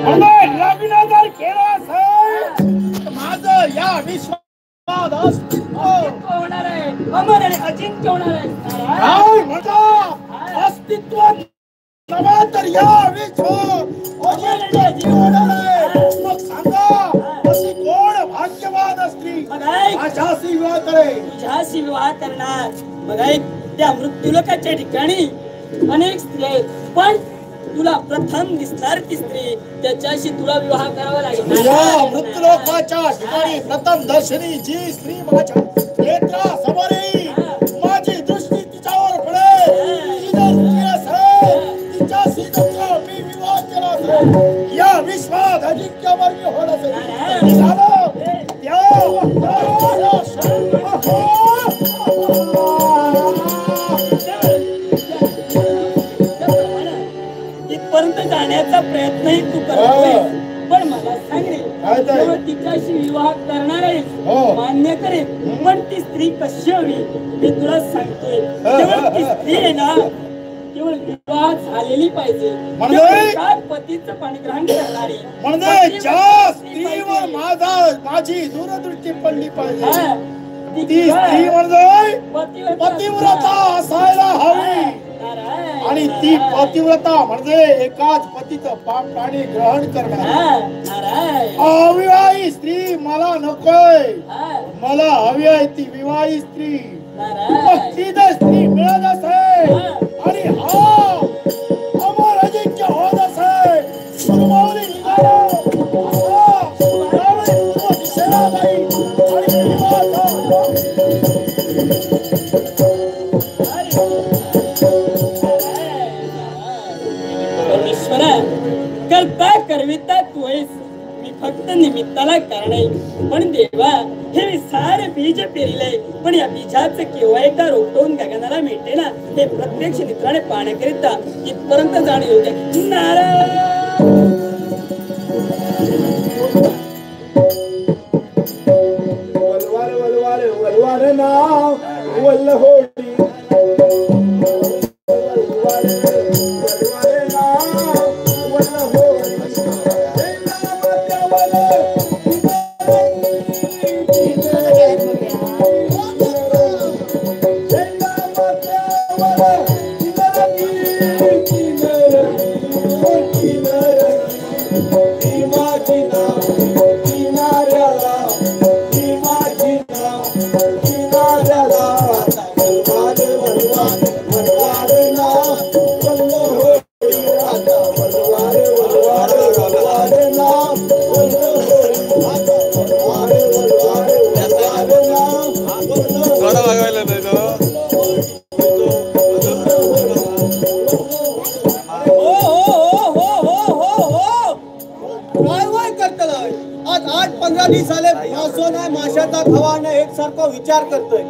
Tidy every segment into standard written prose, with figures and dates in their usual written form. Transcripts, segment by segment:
लग्न जर केलं असेल माझं या विश्वात अस्तित्व होणार आहे, अमर आणि अजिंक्य होणार आहे. काय म्हणता अस्तित्व नव्हे तर या विश्वात अजिंक्य होणार आहे. मग सांगा अशी कोण भाग्यवान स्त्री माझ्याशी विवाह करेल? तुझ्याशी विवाह करणार. मग ऐक, त्या मृत्यूलोकाच्या ठिकाणी अनेक स्त्री आहेत, पण तुला प्रथम दिसणार ती स्त्री, त्याच्याशी तुला विवाह करावा लागेल. या मृत्यूलोकाच्या ठिकाणी प्रथम दर्शनी जी स्त्री माझ्या नेत्रासमोर येईल, माझी दृष्टी तिच्यावर पडेल, ती जर स्त्री असेल तिच्याशी जर मी विवाह केला असेल या विश्वात अजिंक्य वर्ग होत असेल. झालं त्या तिथपर्यंत जाण्याचा प्रयत्नही तू करतोय, पण मला सांग रे, जेव्हा तिच्याशी विवाह करणार आहेस मान्य करेल, पण ती स्त्री कशी हवी मी तुला सांगतोय. केवळ ती स्त्री आहे ना, केवळ विवाह झालेली पाहिजे, पतीचं पाणीग्रहण करणारी, म्हणजे ज्या स्त्रीवर माझा माझी दूरदृष्टी पडली पाहिजे ती स्त्री म्हणजे पतिव्रता असायला हवी. आणि ती पतिव्रता म्हणजे एकाच पतीचं पाणी ग्रहण करणार. अविवाही स्त्री मला नकोय, मला हवी आहे ती विवाही स्त्री. मग ती जर स्त्री मिळत असेल आणि हा अमर अजिंक्य होत असेल, सुरमावली निघालो पूर्व दिशेला जाईल आणि परमेश्वरा करता करविता तू आहेस, मी फक्त निमित्ताला कारण आहे. पण देवा, हे मी सारे बीज पेरिले, पण या बीजाचं केव्हा एकदा रोपटवून गगनाला मिळते ना, हे प्रत्यक्ष नेत्राने पाहण्याकरिता इथपर्यंत जाणं योग्य. नारायण वलवार वलवार वलवार नाव वल्लहोडी विचार करतोय,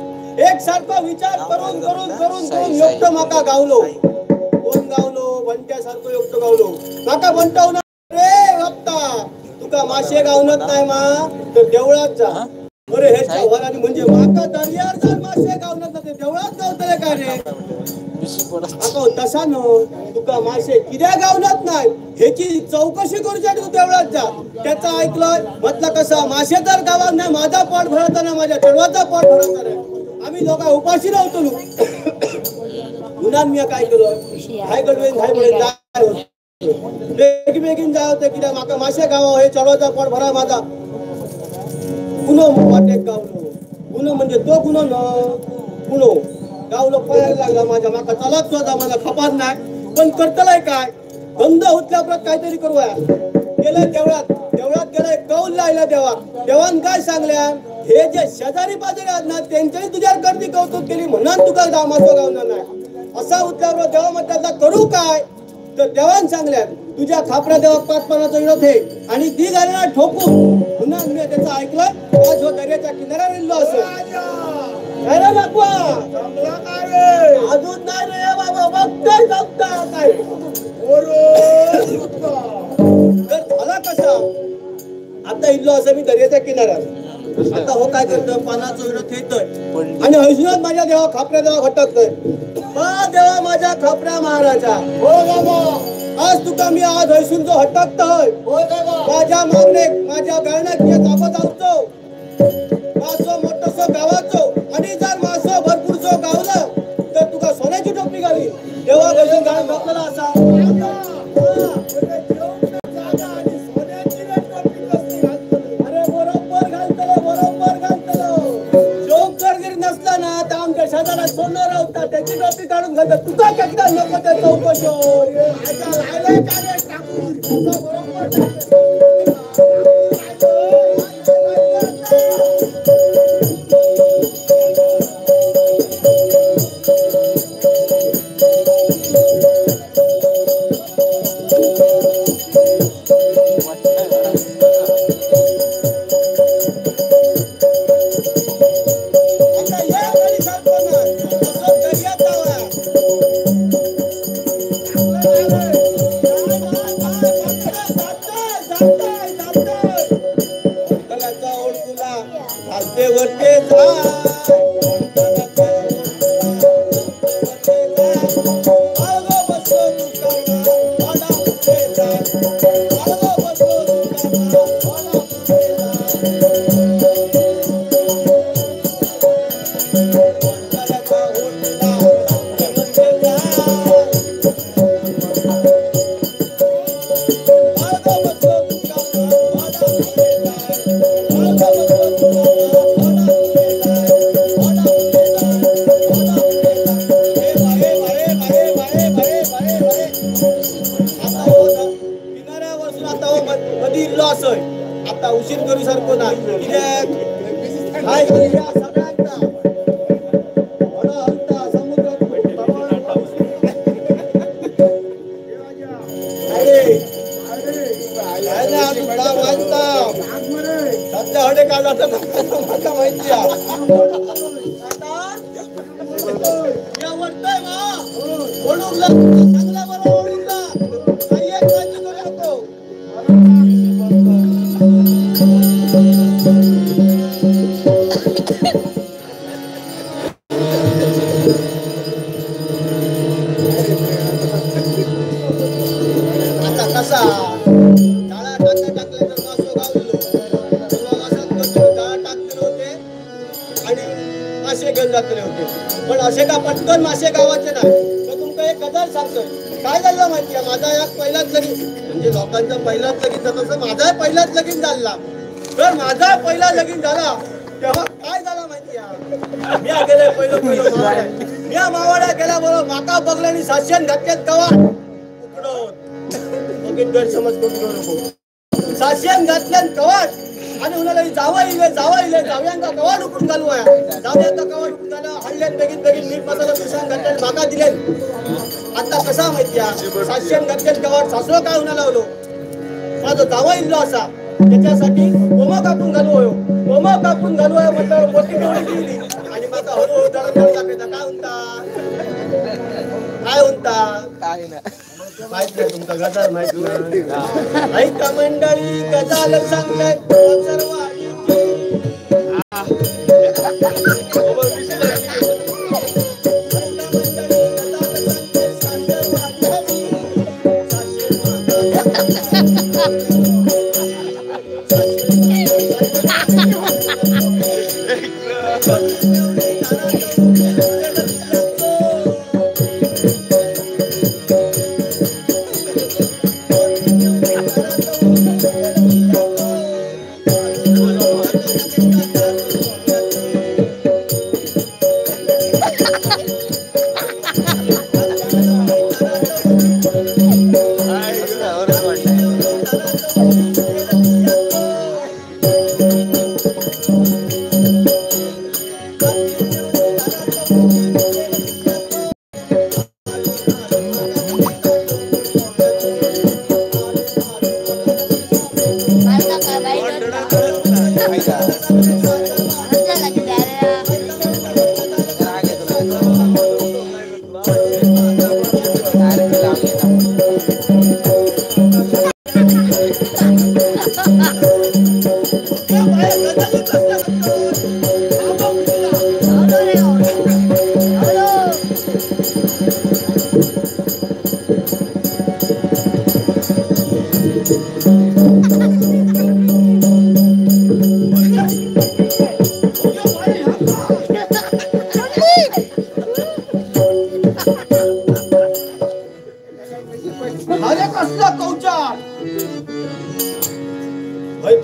एक सारखा विचार करून करून करून करून एकटो माका गावलो. कोण गावलो? बंट्यासारखं एकटो गावलो. माका बंटाव ना रे बाप्पा, तुका मासे गावनत नाही मा तर देवळात जा. अरे हे चव्हाणाने म्हणजे माका दर्यार जर मासे गावनत नाही देवळात गावतले का रे? अगो तसा न, तुका मासे किद्या गावनत नाही ह्याची चौकशी करूसाठी तू देवळात जा. त्याचं ऐकलं म्हटलं कसा मासे तर गावात नाही, माझा पोट भरत नाही, माझ्या चेडवाचा पोट भरत नाही, आम्ही दोघा उपाशी राहतो. गुन्हा मी काय केलं, हाय गडवेन हाय पडेल जाय होतं बेगीन बेगीन जाय होतं कित्याक म्हाका मासे गावा, हे चेडवाचा पोट भरा माझा. गुन्हो वाटेक गावलो, गुन्हो म्हणजे तो गुन्हो न गुन्हो गावलो पळायला लागला माझ्या, माका चलत सुद्धा माझा खपात नाही, पण करतलाय काय, बंद होतल्या परत काहीतरी करूया. गेलं देवळात, देवळात गेलं कौल लायला देवा. देवान काय सांगल्या, हे जे शेजारी पाजारी आहेत ना त्यांच्याही तुझ्यावर गर्दी कौतुक केली म्हणून तुका मासो गावणार नाही. असा उठल्यावर देवा म्हणतात करू काय, तर देवान सांगल्या तुझ्या खापरा देवा 5 पानाचा विरोध आहे आणि ती झाली ठोकून. पुन्हा मी त्याचं ऐकलं, आज हो दर्याच्या किनाऱ्यावर इल्लो असेल. अजून नाही रे बाबा, बघतोय बघता काय तर झाला कसा. आता इल्लो असं मी दर्याच्या किनाऱ्यावर, आता हो काय करतोय पानाचं विरोध थेटतोय आणि हैसुनात माझ्या देवा खापऱ्या देवा घटकतोय. बा देवा माझ्या खापऱ्या महाराजा, हो बाबा आज तुका मी आज हयसून जो हटकतोय माझ्या मागणेक माझ्या गाण्याक ताबत आवचो मासो मोठोसो गावाचो आणि जर मासो भरपूरसो गावला तर तुका सोन्याची टोपी घाली तेव्हा हयसून गाण घातलेला असा. अरे बरोबर घालतलो बरोबर घालतलो. जोक जर नसला ना तर आमच्या शेजारात सोनं रावता त्याची टोपी काढून घालतात. तुका केकदा नको त्या चौकशो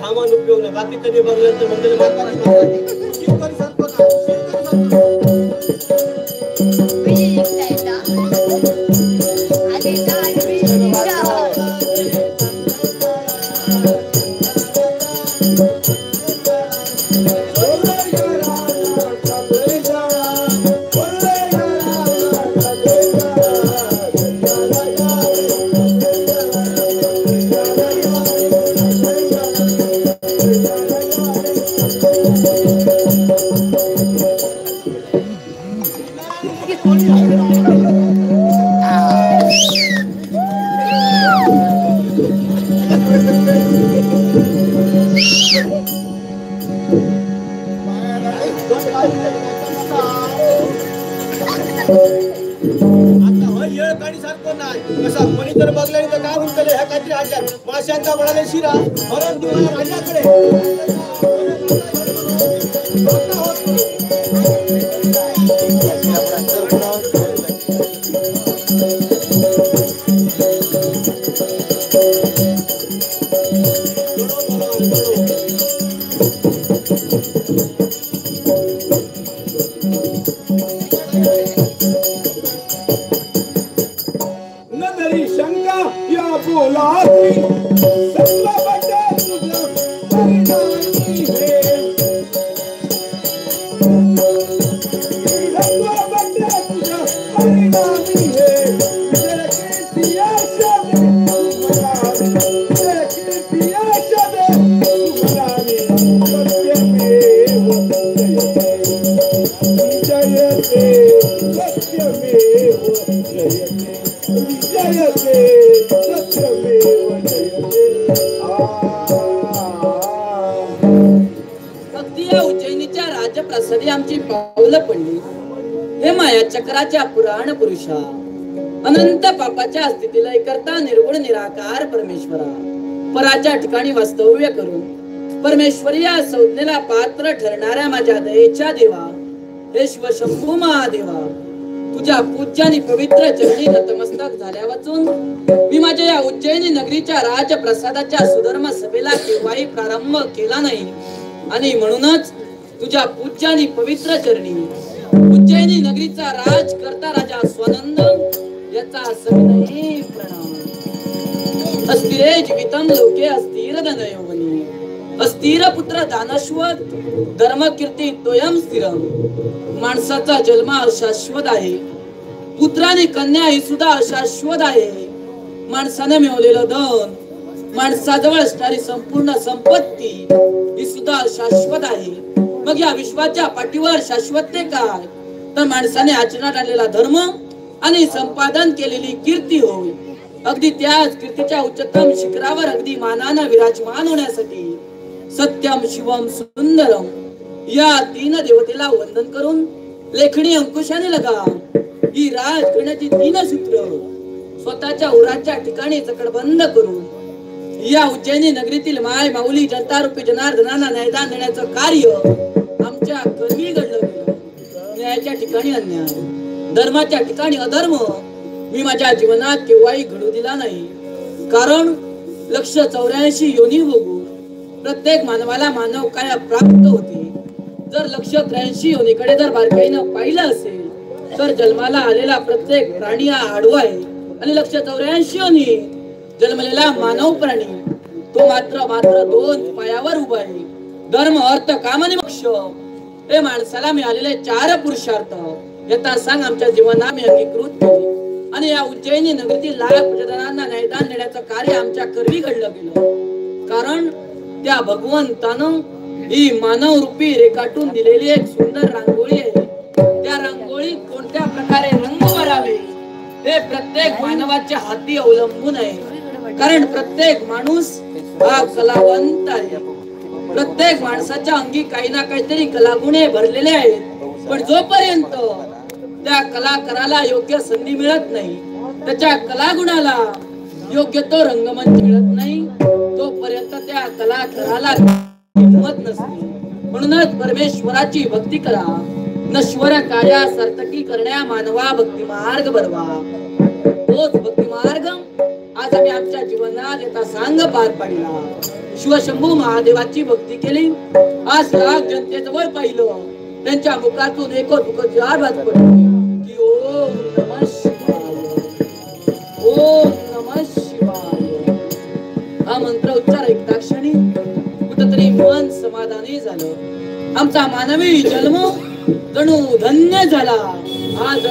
थांबून उपयोग नाही. बाकी तरी बघलं तर म्हणजे चक्राच्या पुराण पुरुषा अनंत पापाच्या स्थितीला करता निर्गुण निराकार परमेश्वरा पराच्या ठिकाणी वास्तव्य करून परमेश्वरी या संज्ञेला पात्र ठरणाऱ्या माझ्या दयेच्या देवा, हे शिवशंभू महादेवा, तुझ्या पूज्य आणि पवित्र चरणी नतमस्तक झाल्या वाचून मी माझ्या या उज्जैनी नगरीच्या राजप्रसादाच्या सुधर्म सभेला केव्हाही प्रारंभ केला नाही आणि म्हणूनच तुझ्या पूज्य आणि पवित्र चरणी उज्जैनी नगरीचा राज करता राजा स्वानंद याचा सविनयी प्रणाम. अस्थिरे जीवितम लोके अस्थिर धनयवनी अस्थिर पुत्र दानश्वत धर्मकीर्ती तोयम स्थिरम. माणसाचा जन्म अशाश्वत आहे, पुत्राने कन्या ही सुद्धा अशाश्वत आहे. माणसाने मिळवलेलं धन, माणसाजवळ असणारी संपूर्ण संपत्ती ही सुद्धा अशाश्वत आहे. मग या विश्वाच्या पाठीवर शाश्वत काय, तर माणसाने आचरणात आणलेला धर्म आणि संपादन केलेली कीर्ती होय. अगदी त्याच कीर्तीच्या उच्चतम शिखरावर अगदी मानानं विराजमान होण्यासाठी सत्यम शिवम सुंदरम या तीन देवतेला वंदन करून लेखणी अंकुशाने लगा ही राज करण्याची तीन सूत्र स्वतःच्या उराच्या ठिकाणी चकडबंद करून या उज्जैनी नगरीतील माय माऊली जनतारूपी जनार्दनांना न्यायदान देण्याचं कार्य आमच्या कर्मी घडलं गेलं. न्यायाच्या ठिकाणी अन्याय, धर्माच्या ठिकाणी अधर्म मी माझ्या जीवनात केव्हाही घडू दिला नाही. कारण लक्ष 84 योनी भोगून प्रत्येक मानवाला मानव काया प्राप्त होते. जर लक्ष 83 योनीकडे जर बारकाईनं पाहिलं असेल तर जन्माला आलेला प्रत्येक प्राणी हा आडवा आहे आणि लक्ष 84 योनी जन्मलेला मानव प्राणी तो मात्र मात्र दोन पायावर उभा आहे. धर्म, अर्थ, काम आणि मोक्ष हे माणसाला मिळालेले चार पुरुषार्थ यथा सांग आमच्या जीवनात मी अंगीकृत केले आणि या उज्जैनी नगरीतील लाख प्रजनांना न्यायदान देण्याचं कार्य आमच्या करवी घडलं गेलं. कारण त्या भगवंतानं ही मानवरूपी रेखाटून दिलेली एक सुंदर रांगोळी आहे. त्या रांगोळीत कोणत्या प्रकारे रंग भरावे हे प्रत्येक मानवाच्या हाती अवलंबून आहे. कारण प्रत्येक माणूस हा कलावंत आहे. प्रत्येक माणसाच्या अंगी काही ना काहीतरी कलागुणे भरलेले आहेत. पण जोपर्यंत त्या कलाकाराला योग्य संधी मिळत नाही, त्याच्या कलागुणाला योग्य तो रंगमंच मिळत नाही, तोपर्यंत त्या कलाकाराला किंमत नसते. म्हणूनच परमेश्वराची भक्ती करा, नश्वर काया सार्थकी करण्या मानवा भक्ती मार्ग बरवा. तोच भक्ती मार्ग आज आम्ही आमच्या जीवनात यथा सांग पार पाडला. शिवशंभू महादेवाची भक्ती केली. आज लाख जनतेजवळ पाहिलं, त्यांच्या मुखातून एकच मुख चार वाज पडली की ओम नमः शिवाय, ओम नमः शिवाय. हा मंत्र उच्चार ऐकता क्षणी कुठंतरी मन समाधानी झालं. आमचा मानवी जन्म जणू धन्य झाला. आज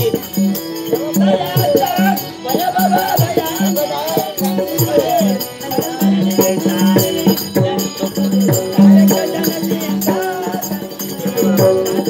होती.